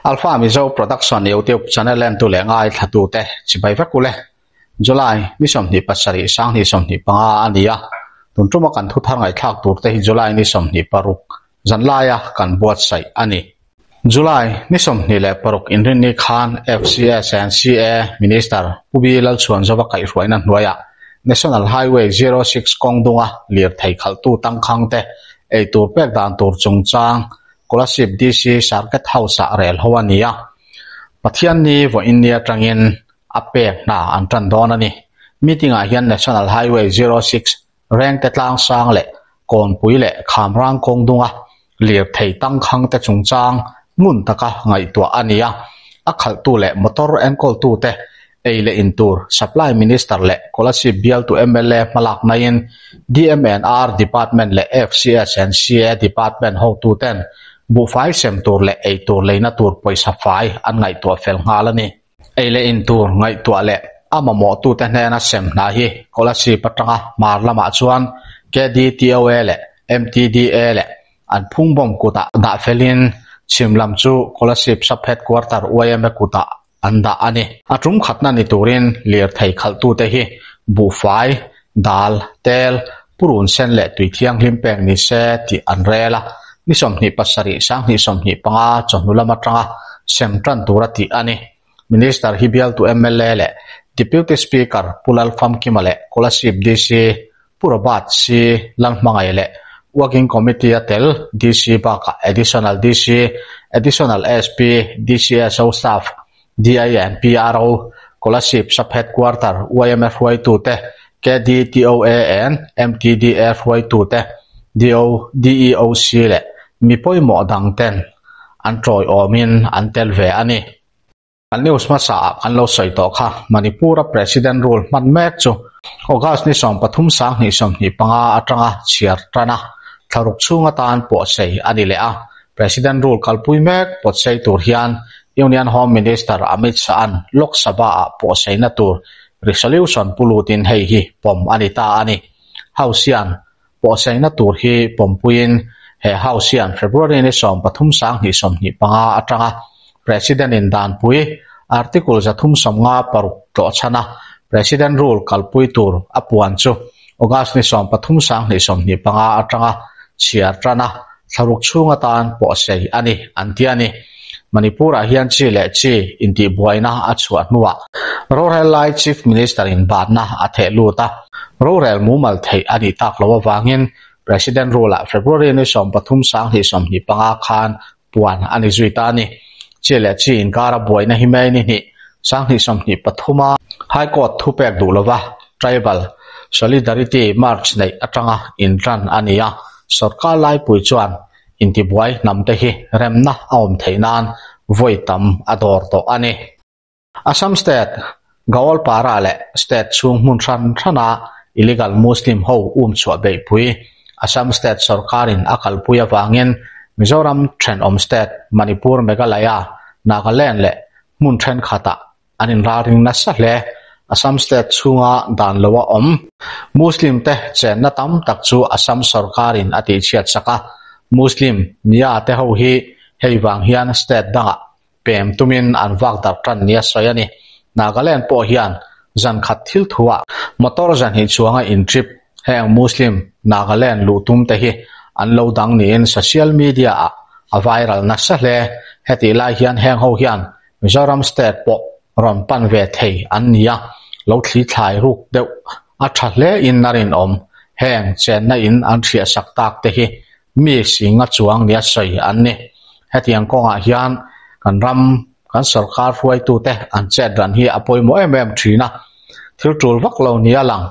Alpha Mizo Production YouTube channel entu leh ngaithlatute chibai vek ule. July ni 27 sanghnih 25 a ni a, tun tuma kan thu thar ngaihthlak tur te hi July ni 26 zanlaia kan buatsaih a ni. July ni 26 inrinni khan FCS and CA Minister Pu B Lalchhuanzova kaihhruaina hnuaiah National Highway 06 kawng dunga lirthei khalhtu tangkhangte eitur pek dan tur chungchang Kolasib DC Circuit House-ah rel ho a ni a, Pathianni vawiinni atangin a pek hna an tan dawn a ni. Meeting-ah hian National Highway 06 Rengte Tlangsang leh Kawnpui leh Khamrang kawng dunga lirthei tangkhangte chungchang ngun taka ngaihtuah a ni a, a khalhtu leh motor enkawltute Ei leh in tur Supply Minister leh Kolasib bialtu mla hmalak naiin DMNR Department leh FCS and CA Department hotuten buhfai sem tur leh ei tur leina tur pawisa fai an ngaihtuah fel nghal a ni. Ei leh in tur ngaihtuah leh a mamawhtute hnena sem hna hi Kolasib atanga hmar lamah chuan KDTOA leh MTDA leh an phungbawm kutah dah felin chhim lam chu Kolasib Sub-Headquarter yma kutah an dah a ni. A tum khatna ni turin lirthei khalhtute hi buhfai, dal, tel, purun sen leh tui thianghlim pek ni se tih an rel a, ni 27 2025 chawhnu lam atanga sem tan tura tih a ni. Minister hi bialtu mla leh Deputy Speaker Pu Lalfamkima leh Kolasib DC Pu Robert C. Lalhmangaih leh Working Committee a tel DC bakah Additional DC, Additional SP, DCSO Staff, DI and PRO, Kolasib Sub-Headquarter yma hruaitute, KDTOA and MTDA hruaitute, DO, DEOC leh mi pawimawh dangten an tawiawmin an tel ve a ni. Kan news hmasa ah kan lo sawi tawh kha, Manipur-a President rule hman mek chu August ni 13 2025 atanga chhiar tan a, thlaruk chhung atan pawhsei a ni leh a. President rule kalpui mek pawtsei tur hian Union Home Minister Amit Shah-a'n Lok Sabha-ah pawhseina tur resolution pu lutin hei hi pawm a ni ta a ni. House hian Pawhsaina tur hi pawmpuiin he House hian February ni 13 2025 atanga President in danpui Article 356 tlawhchhana President Rule kalpui tur a puan chu August ni 13 2025 atanga chhiar tana thlaruk chhung atan pawhsei a ni an ti a ni. Manipur-ah hian chi leh chi intihbuaina a chhuah hnuah rorel lai Chief Minister in batna a theh lut a, rorel mumal theih a nih tak loh avangin President Rule-ah February ni 13 2025 khan puan a ni zui ta a ni. Chi leh chi inkara buaina hi May ni hnih 2023 a High Court thupek duh lova Tribal Solidarity March neih atanga intan a ni a, sorkar laipui chuan Intibuai hnamte hi remna a awm theih nan vawi tam a dawr tawh a ni. Assam State, Goalpara leh state chhung hmun hran hrana illegal Muslim ho um chhuah beihpui Assam State sorkarin a kalpui avangin Mizoram thenawm state Manipur, Meghalaya, Nagaland leh hmun thenkhatah An inralring nasa hle. Assam state chhunga dan lo a awm. Muslim te chenna tam tak chu Assam sorkarin a tihchhiat sak a. Muslim Mia te ho hi hei vang hian state dangah pem tumin an vak darh tan nia sawi a ni. Nagaland pawh hian zan khat thil thuah motor zanhnih chuanga in trip heng Muslim Nagaland luh tum te hi an lo dang niin social media ah a viral nasa hle. Hetih lai hian heng ho hian Mizoram state pawh rawn pan ve thei an ni a, lo thli thlai ruk deuh a tha hle in a rinawm. Heng chenna in an hriah sak tak te hi mi singa chuang nia sawi an ni. Hetiang kawngah hian kan ram, kan sorkar hruaitute an chet ran hi a pawimawh em em thin a, thil tul vak lo nia lang.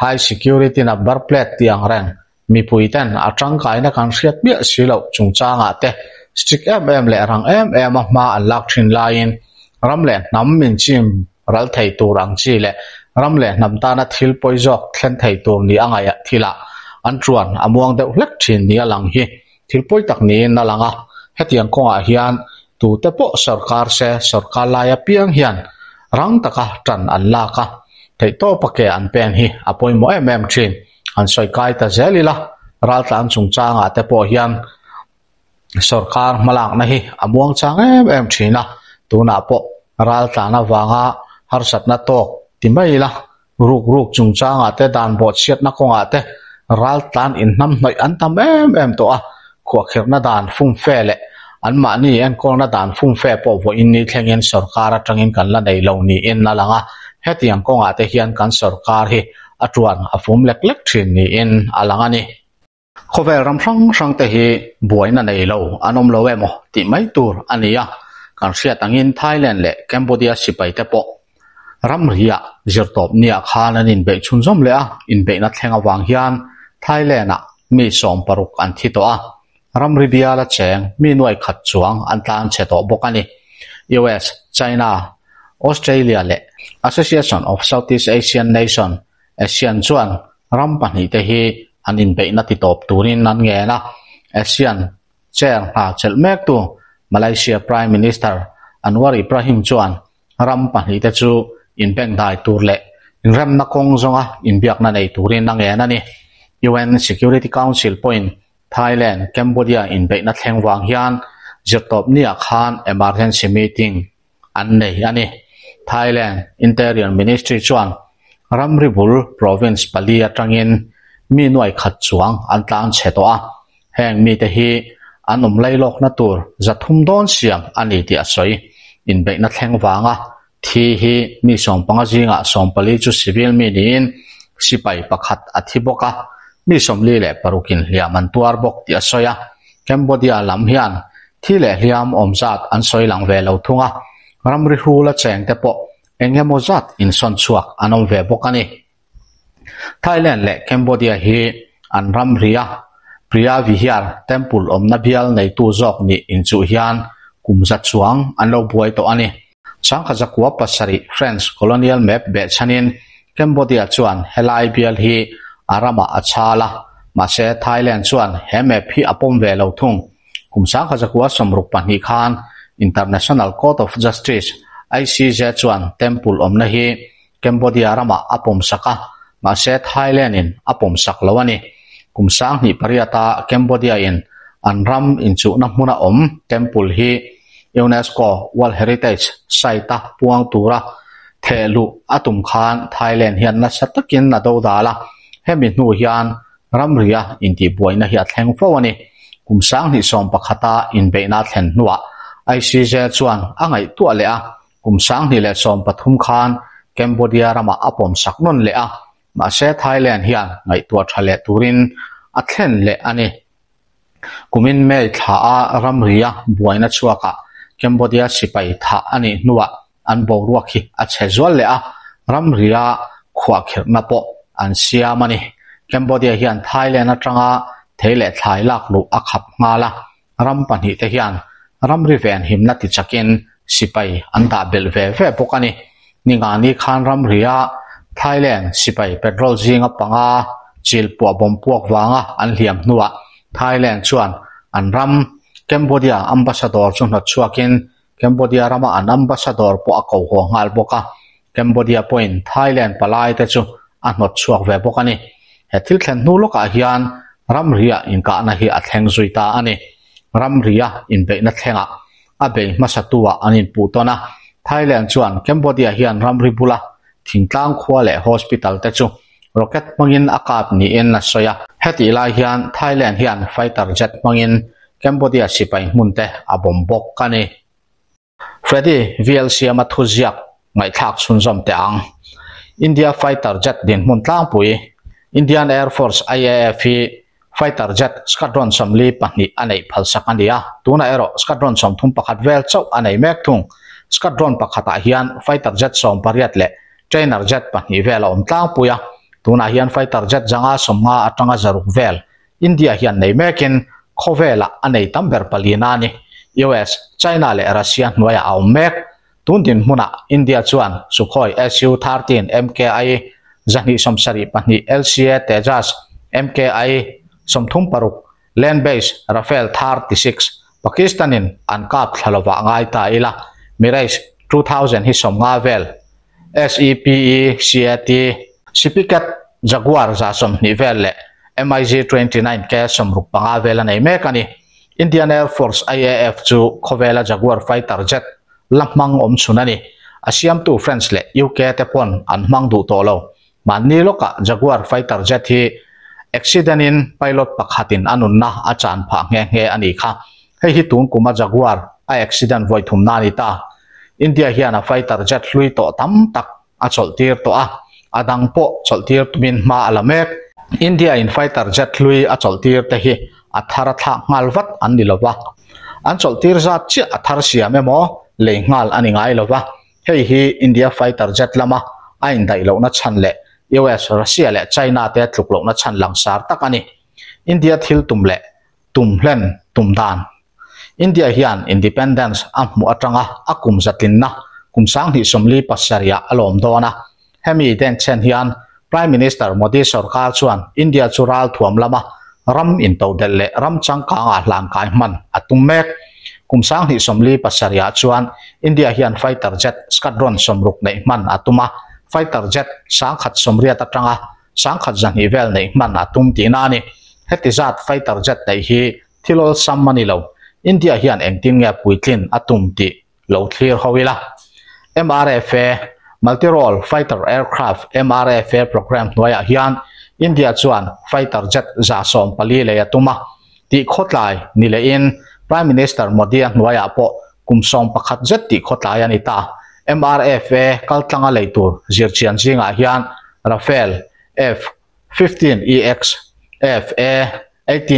High security number plate tih ang reng Mipuiten a tangkaina kan hriat miah si loh chungchangah te strict em em leh rang em em a hma an lak thin laiin ram leh hnam min chim ral thei tur ang chi leh ram leh hnam tana thil pawi zawk thlen thei tur ni a ngaih thilah an chuan a muang deuh hlek thin ni a lang hi thil pawi tak niin a lang a. Hetiang kawngah hian tute pawh sorkar se sorkar lai apiang hian rang taka tan an lak a, theihtawpa ke an pen hi a pawimawh em em thin. An sawi kai ta zel ila, raltlan chungchangah te pawh hian Sorkar hmalakna hi a muang chang em em thin a, tunah pawh raltlan avanga harsatna tawk ti mai ila, ruk ruk chungchangah te dan bawhchhiatna kawngah te raltlan inhnamhnawih an tam em em tawh a, khuahkhirhna dan fumfe leh anmahni enkawlna dan fumfe pawh vawiin ni thlengin sorkar atangin kan la nei lo niin a lang a, hetiang kawngah te hian kan sorkar hi a tuan a fum lek lek thin niin a lang a ni. Khawvel ram hrang hrang te hi buaina nei lo an awm lo emaw tih mai tur a ni a, kan hriat angin Thailand leh Cambodia sipai te pawh ramriah zirtawp niah khan an inbeih chhunzawm leh a, inbeihna thleng avang hian Thailand-ah mi 16 an thi tawh a, ramri biala cheng mi nuai khat chuang an tlan chhe tawh bawk a ni. US, China, Australia leh Association of Southeast Asian Nation, ASEAN, chuan ram pahnihte hi an inbeihna titawp turin an ngen a, ASEAN chair hna chelh mektu Malaysia Prime Minister Anwar Ibrahim chuan ram pahnihte chu inbengdai tur leh inremna kawng zawnga inbiakna nei turin a ngen a ni. UN Security Council pawhin Thailand, Cambodia inbeihna thleng vang hian zirtawp niah khan emergency meeting an nei a ni. Thailand Interior Ministry chuan ramri bul province pali atangin mi nuai khat chuang an tlang chhe tawh a, heng mite hi an awm lailawkna tur 300 dawn siam a ni tih a sawi. Inbeihna thleng vanga thi hi mi 15 zingah 14 chu civil mi niin sipai pakhat a thi bawk a, mi 46in hliam an tuar bawk tih a sawi a. Cambodia lam hian thi leh hliam awm zat an sawi lang ve lo thung a, ramri hrula cheng te pawh eng emaw zat insawn chhuak an awm ve bawk a ni. Thailand leh Cambodia hi an ramria Preah Vihear Temple awmna bial neitu zawk nih inchuh hian kum za chuang an lo buai tawh a ni. 1907 French colonial map behchhanin Cambodia chuan helai bial hi a ramah a chhal a, mahse Thailand chuan he map hi a pawm ve lo thung. Kum 1962 khan International Court of Justice, ICJ, chuan temple awmna hi Cambodia ramah a pawmsak a, mahse Thailand-in a pawmsak lo a ni. Kum 2008-a Cambodia-in an ram inchuhna hmuna awm temple hi UNESCO World Heritage Site-a puang tura thehluh a tum khan Thailand hian nasa takin a dodal a, hemi hnu hian ramria intihbuaina hi a thleng fo a ni. Kum 2011-a inbeihna a thlen hnuah ICJ chuan a ngaihtuah leh a, kum 2013 khan Cambodia ramah a pawmsak nawn leh a, mahse Thailand hian ngaihtuah tha leh turin a thlen leh a ni. Kumin May thla a ramria buaina chhuakah Cambodia sipai thah a nih hnuah an boruak hi a chhe zual leh a, ramria khuahkhirhna pawh an siam a ni. Cambodia hian Thailand atanga thei leh thlai lak luh a khap nghal a, ram pahnihte hian ramri venhimna tichakin sipai an dah belh ve ve bawk a ni. Ningani khan ramria Thailand sipai petrol zinga panga chil puah bawm puak vanga an hliam hnuah Thailand chuan an ram Cambodia ambassador chu hnawt chhuakin Cambodia rama an ambassador pawh a ko haw nghal bawk a, Cambodia pawhin Thailand palai te chu a hnawt chhuak ve bawk a ni. He thil thlen hnu lawkah hian ramria inkahna hi a thleng zui ta a ni. Ramria inbeihna thlengah a bei hmasatuah an inpuh tawn a, Thailand chuan Cambodia hian ramri bula thingtlang khua leh hospital te chu rocket hmangin a kap niin a sawi a. Hetih lai hian Thailand hian fighter jet hmangin Cambodia sipai hmun te a bawm bawk a ni. Freddy VL siama thuziak ngaihthlak chhunzawm teh ang. India fighter jet dinhmun tlangpui Indian Air Force, IAF, hi fighter jet squadron 42 a neih phalsak a ni a, tunah erawh squadron 31 vel chauh a nei mek thung. Squadron pakhatah hian fighter jet 18 leh trainer jet pahnih vel a awm tlangpui a, tunah hian fighter jet 150 atanga 600 vel India hian nei mekin khawvelah a nei tam ber palina a ni. US, China leh Russia hnuaiah a awm mek. Tun dinhmunah India chuan Sukhoi Su-13 MKI 272 LCA Tejas MKI 36 land-based Rafale 36 Pakistanin an kap thla lovah ngai ta ila Mirage 2000 hi 50 vel SEPE CAT Sipicat Jaguar 120 vel leh MiG-29 K 65 vel a nei mek a ni. Indian Air Force, IAF, chu khawvela Jaguar fighter jet la hmang awm chhun a ni. A siamtu French leh UK te pawn an hmang duh tawh lo. Mahni lawkah Jaguar fighter jet hi accident in pilot pakhatin a nunna a chan phah nghe nghe a nih kha. Hei hi tun kuma Jaguar a accident vawi thumna a ni ta. India hian a fighter jet hlui tawh tam tak a chawlh tir tawh a, a dang pawh chawlh tir tumin hma a la mek. India in fighter jet hlui a chawlh tir te hi a thar a thlak nghal vat an ni lova, an chawlh tir zat chiah a thar siam emaw lei nghal a ni ngai lova, hei hi India fighter jet lama a indaih lohna chhan leh US, Russia leh China te tluk lohna chhan langsar tak a ni. India thil tum leh tum hlen tum dan. India hian Independence a hmuh atanga a kum zatlinna kum 2047 ah a lawm dawn a. Hemi denchhen hian Prime Minister Modi sorkar chuan India chu ralthuam lama ram intodelh leh ram changkangah hlankai hman a tum mek. Kum 2047 ah chuan India hian fighter jet squadron 60 neih hman a tum a, fighter jet 1080 atanga 1100 vel neih hman a tum tihna a ni. Heti zat fighter jet neih hi thil awlsam a ni lo. India hian engtin nge puitlin a tum tih lo thlir ho ila. MRFA, Multi-Role Fighter Aircraft, MRFA, program hnuaiah hian India chuan fighter jet 114 lei a tum a, tih khawtlai ni lehin Prime Minister Modi-a hnuaiah pawh kum 11 zet tih khawtlai a ni ta. MRFA kaltlanga lei tur zirchian zingah hian Rafale F-15EX, F-A-18EF,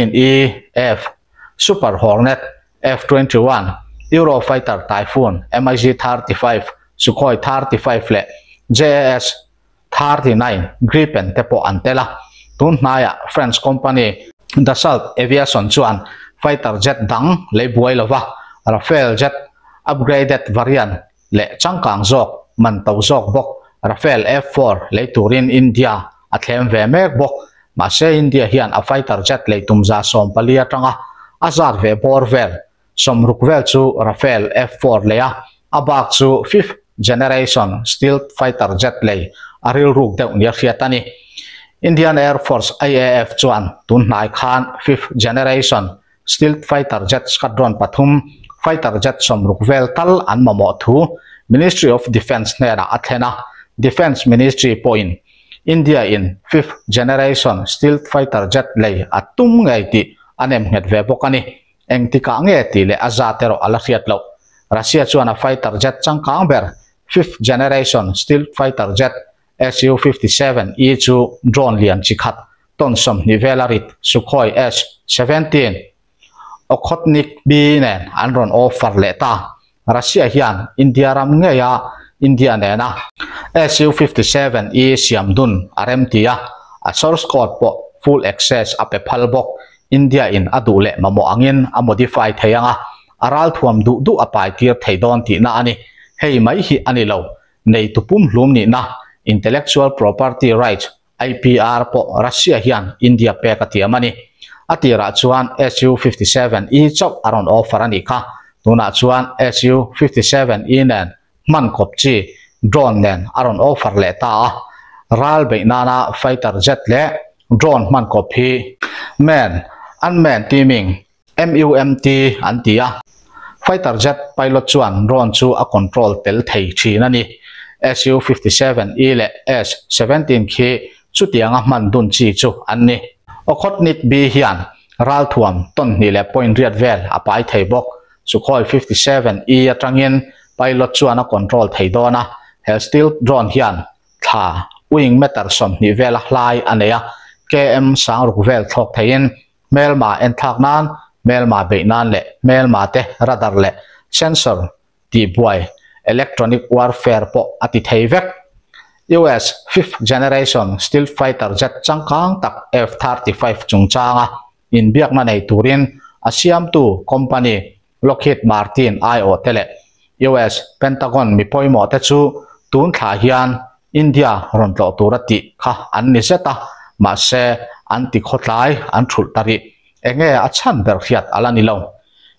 Super Hornet, F-21, Eurofighter Typhoon, MiG-35, Sukhoi 35 leh JAS-39 Gripen te pawh an tel a. Tun hnaiah French company Dassault Aviation chuan fighter jet dang lei buai lova Rafale jet upgraded variant leh changkang zawk, man to zawk bawk Rafale F-4 lei turin India a thlem ve mek bawk. Mahse India hian a fighter jet lei tum 14 atanga a zat ve bawr vel, 60 vel chu Rafale F-4 lei a, a bak chu fifth generation stealth fighter jet lei a rilruk deuh nia hriat a ni. Indian Air Force, IAF, chuan tun hnai khan fifth generation Stealth fighter jet squadron pathum, fighter jet 60 vel tal an mamawh thu Ministry of Defence hnenah a thlen a, Defence Ministry pawhin India in fifth generation stealth fighter jet lei a tum ngei tih a nem nghet ve bawk a ni. Engtikah nge tih leh a zat erawh a la hriat loh. Russia chuan a fighter jet changkang ber fifth generation stealth fighter jet Su-57E chu drone lian chi khat ton 20 vel a rit Sukhoi S-17 Okhotnik B nen an rawn offer leh ta. Russia hian India ram ngeia India nena Su-57E siam dun a rem ti a, a source code pawh full access a pe phal bawk. India in a duh leh mamawh angin a modify thei ang a, a ralthuam duh duh a pai tir thei dawn tihna a ni. Hei mai hi a ni lo. Neitu pumhlum nihna, Intellectual Property Rights, IPR, pawh Russia hian India pek a tiam a ni. A tirah chuan Su-57E chauh a rawn offer a nih kha. Tunah chuan Su-57E nen hman kawp chi drone nen a rawn offer leh ta a. Ral beih nana fighter jet leh drone hman kawp hi man, unmanned teaming, MUMT an ti a, fighter jet pilot chuan drone chu a control tel thei thin a ni. Su-57E leh S-17 khi chutianga hman dun chi chu an ni. Okhotnik B hian ralthuam ton hnih leh point riat vel a pai thei bawk. Sukhoi 57E atangin pilot chuan a control thei dawn a, he stealth drone hian thla wing meter 20 vela hlai a nei a, km 6000 vel thlawk theiin Hmelma enthlak nan, hmelma beih nan leh hmelma te radar leh sensor tihbuai electronic warfare pawh a ti thei vek. US fifth generation stealth fighter jet changkang tak F-35 chungchanga inbiakna nei turin a siamtu company Lockheed Martin aiawh te leh US Pentagon mi pawimawh te chu tun thla hian India rawn tlawh tur a tih kha an ni zet a, mahse an ti khawtlai an thulh ta rih. Enge a chhan ber hriat a la ni lo.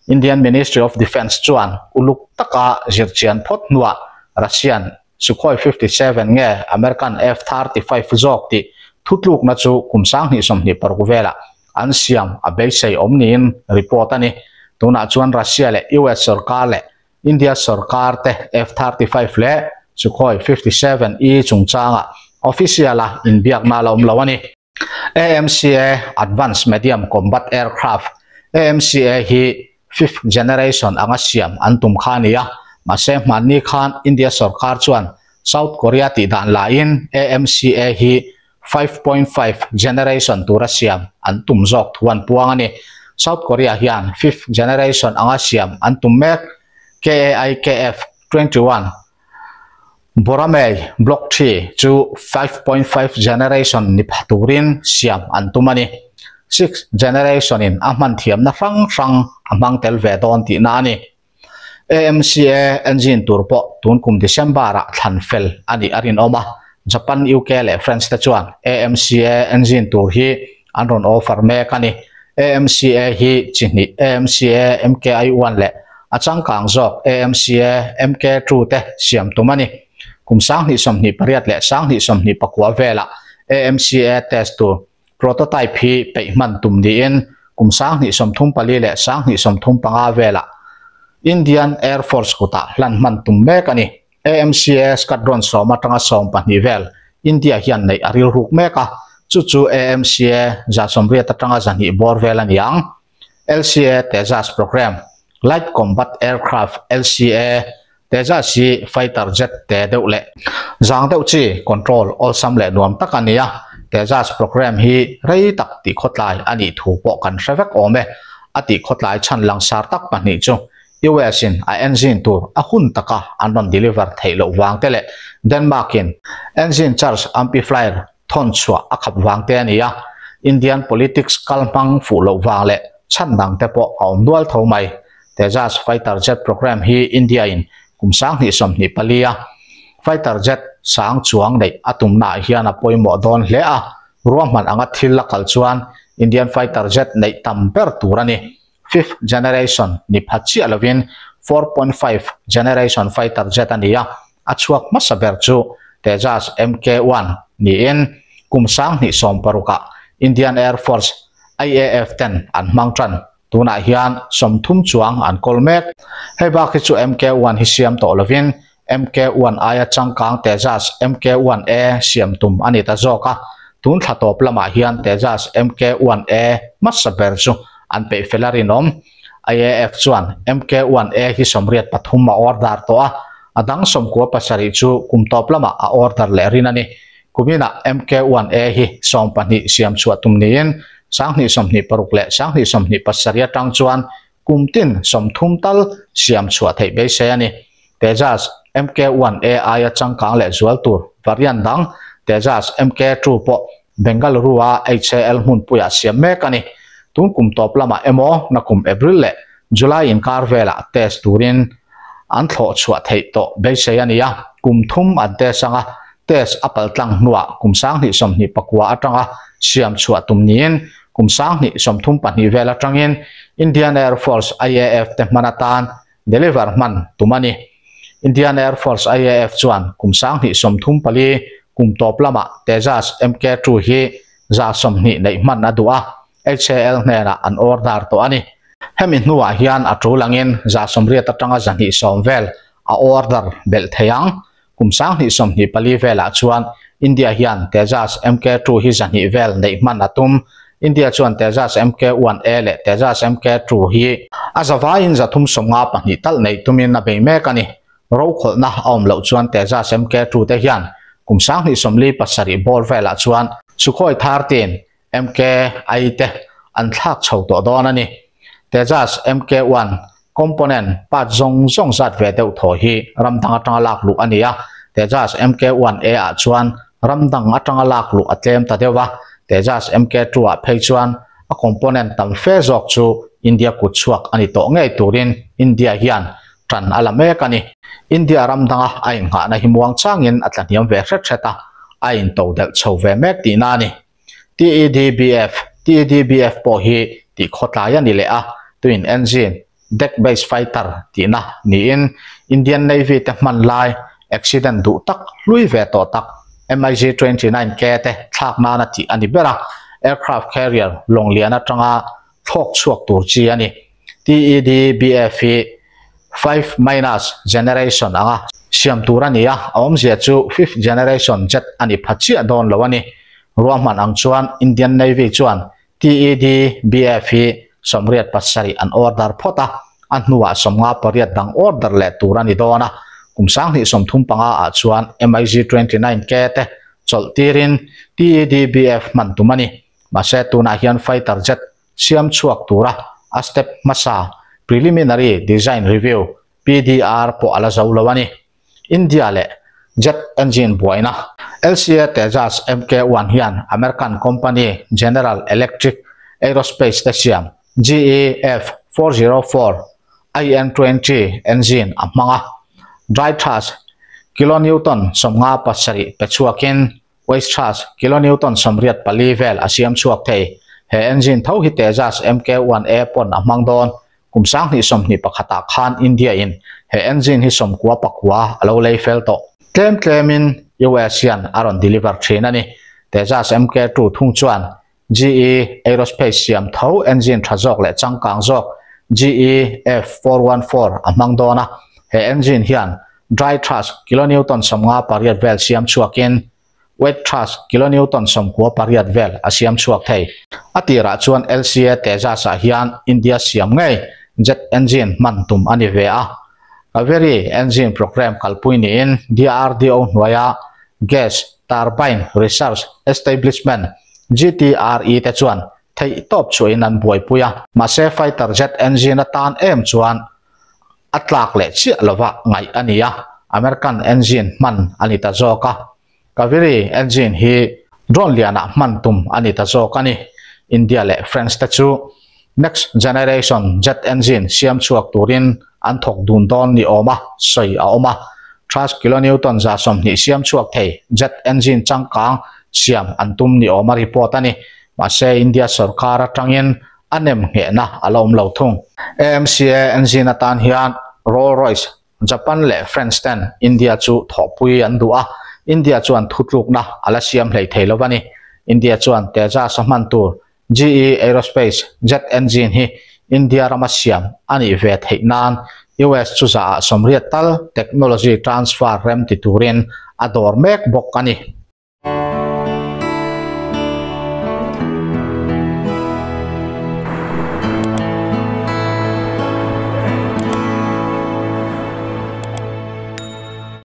Indian Ministry of Defence chuan uluk taka zirchian phawt hnuah Russian Sukhoi 57 nge American F-35 zawk tih thutlukna chu kum 2026 velah an siam a beisei awm niin report a ni. Tunah chuan Russia leh US sorkar leh India sorkar te F-35 leh Sukhoi 57E chungchangah official-a inbiakna a la awm lo a ni. AMCA, Advanced Medium Combat Aircraft, AMCA hi fifth generation anga siam an tum kha a ni a, mahse hmanni khan India sorkar chuan South Korea tih dan laiin AMCA hi 5.5 generation tura siam an tum zawk thu an puang a ni. South Korea hian fifth generation anga siam an tum mek KAIKF 21 Boramae Block 3 chu 5.5 generation ni pha turin siam an tum a ni. Sixth generation in a hman thiamna hrang hrang a hmang tel ve dawn tihna a ni. AMCA engine tur pawh tun kum December ah thlan fel a nih a rinawm a, Japan, UK leh France te chuan AMCA engine tur hi an rawn offer mek a ni. AMCA hi chi hnih AMCA MKI 1 leh a changkang zawk AMCA MK 2 te siam tum a ni. Kum 2028 leh 2029 velah AMCA test tur prototype hi peih hman tum niin kum 2034 leh 2035 velah Indian Air Force kutah hlan hman tum mek a ni. AMCA Squadron 10 atanga 12 vel India hian neih a rilruk mek a, chu chu AMCA 180 atanga 200 bawr vel a ni ang. LCA Tejas Program, Light Combat Aircraft, LCA, Tejas hi fighter jet te deuh leh zang deuh chi control awlsam leh nuam tak a ni a, Tejas Program hi rei tak tih khawtlai a nih thu pawh kan hre vek awm e. A tih khawtlai chhan langsar tak pahnih chu US in a engine tur a hun taka an rawn deliver theih loh vang te leh Denmark in engine charge amplifier thawn chhuah a khap vang te a ni a, Indian politics kal hmang fuh loh vang leh chhan dang te pawh a awm dual tho mai. Tejas fighter jet program hi India in kum 2024 a fighter jet sang chuang neih a tumnaah hian a pawimawh dawn hle a, ruahman anga thil a kal chuan Indian fighter jet neih tam ber tur a ni. Fifth generation ni pha chiah lovin 4.5 generation fighter jet a ni a, a chhuak hmasa ber chu Tejas MK-1 niin kum 2016 ah Indian Air Force, IAF, ten an hmang tan. Tunah hian 30 chuang an kawl mek. Hei bak hi chu MK-1 hi siam tawh lovin MK-1 aia changkang Tejas MK-1A siam tum a ni ta zawk a, tun thla tawp lamah hian Tejas MK-1A hmasa ber chu an peih fel a rinawm. IAF chuan MK-1A hi 83 a order tawh a, a dang 97 chu kum tawp lamah a order leh rin a ni. Kuminah MK-1A hi 12 siam chhuah tum niin 2026 leh 2027 atang chuan kum tin 30 tal siam chhuah theih beisei a ni. Tejas MK-1A aia changkang leh zual tur variant dang Tejas MK-2 pawh Bengaluru-a HAL hmunpuiah siam mek a ni. Tun kum tawp lamah emaw nakum April leh July inkar velah test turin an thlawh chhuah theih tawh beisei a ni a, kum thum an test anga test a paltlang hnuah kum 2029 atanga siam chhuah tum niin kum 2032 vel atangin Indian Air Force, IAF, te hman atan deliver hman tum a ni. Indian Air Force, IAF, chuan kum 2034 kum tawp lamah Tejas MK-2 hi 120 neih hman a duh a, HAL hnenah an order tawh a ni. Hemi hnuah hian a tul angin 180 atanga 210 vel a order belh thei ang. Kum 2024 velah chuan India hian Tejas MK-2 hi 200 vel neih hman a tum. India chuan Tejas MK-1A leh Tejas MK-2 hi a zavaiin 352 talh neih tumin a bei mek a ni. Rokhawlhna a awm loh chuan Tejas MK-2 te hian kum 2047 bawr velah chuan Sukhoi 13 MK-I te an thlak chho tawh dawn a ni. Tejas MK-1 component part zawng zawng zat ve deuh thaw hi ram dang atanga lak luh a ni a, Tejas MK-1A ah chuan ram dang atanga lak luh a tlem ta deuh a, Tejas MK-2 ah phei chuan a component tam fe zawk chu India kut chhuak a ni tawh ngei turin India hian tan a la mek a ni. India ram danga a inghahna hi muang changin a tlahniam ve hret hret a, a intodelh chho ve mek tihna a ni. TEDBF, TEDBF pawh hi tih khawtlai a ni leh a, twin engine, deck based fighter tihna niin Indian Navy te hman lai accident duh tak hlui ve tawh tak MiG-29K te thlak nana tih a ni ber a, aircraft carrier lawng lian atanga thlawk chhuak tur chi a ni. TEDBF hi five minus generation anga siam tur a ni a, a awmzia chu fifth generation jet a ni pha chiah dawn lo a ni. Ruahman ang chuan Indian Navy chuan TEDBF hi 87 an order phawt a, a hnuah 58 dang order leh tur a ni dawn a. Kum 2035 ah chuan MiG 29 K te chawlh tirin TEDBF hman tum a ni. Mahse tunah hian fighter jet siam chhuak tura a step hmasa Preliminary Design Review, PDR, pawh a la zo lo a ni. India leh jet engine buaina LCA Tejas MK-1 hian American company General Electric Aerospace te siam GE F404 IN-20 engine a hmang a, dry thrust kilonewton 57 pe chhuakin Waste thrust kilonewton 84 vel a siam chhuak thei. He engine tho hi Tejas MK-1A pawn a hmang dawn. Kum 2021 ah khan India in he engine hi 99 a lo lei fel tawh. Tlem tlemin US hian a rawn deliver thin a ni. Tejas MK-2 thung chuan GE Aerospace siam tho engine tha zawk leh changkang zawk GE F414 a hmang dawn a. He engine hian dry thrust kilonewton 58 vel siam chhuakin wet thrust kilonewton 98 vel a siam chhuak thei. A tirah chuan LCA Tejas ah hian India siam ngei jet engine hman tum a ni ve a. Kaveri engine program kalpui niin DRDO hnuaia Gas Turbine Research Establishment, GTRE, te chuan theihtawp chhuahin an buaipui a. Mahse fighter jet engine atan em chuan a tlak leh chiah lova ngaih a ni a, American engine hman a ni ta zawk a. Kaveri engine hi drone lianah hman tum a ni ta zawk a ni. India leh France te chu next generation jet engine siam chhuak turin an thawk dun dawn ni awm a sawi a awm a. Thrust kilonewton 120 siam chhuak thei jet engine changkang siam an tum ni awm a report a ni. Mahse India sorkar atangin a nem nghehna a la awm lo thung. AMCA engine atan hian Rolls Royce, Japan leh France ten India chu thawhpui an duh a, India chuan thutlukna a la siam hlei thei lo a ni. India chuan Tejas a hman tur GE Aerospace jet engine hi India rama siam a nih ve theih nan US chu 80% tal technology transfer rem ti turin a dawr mek bawk a ni.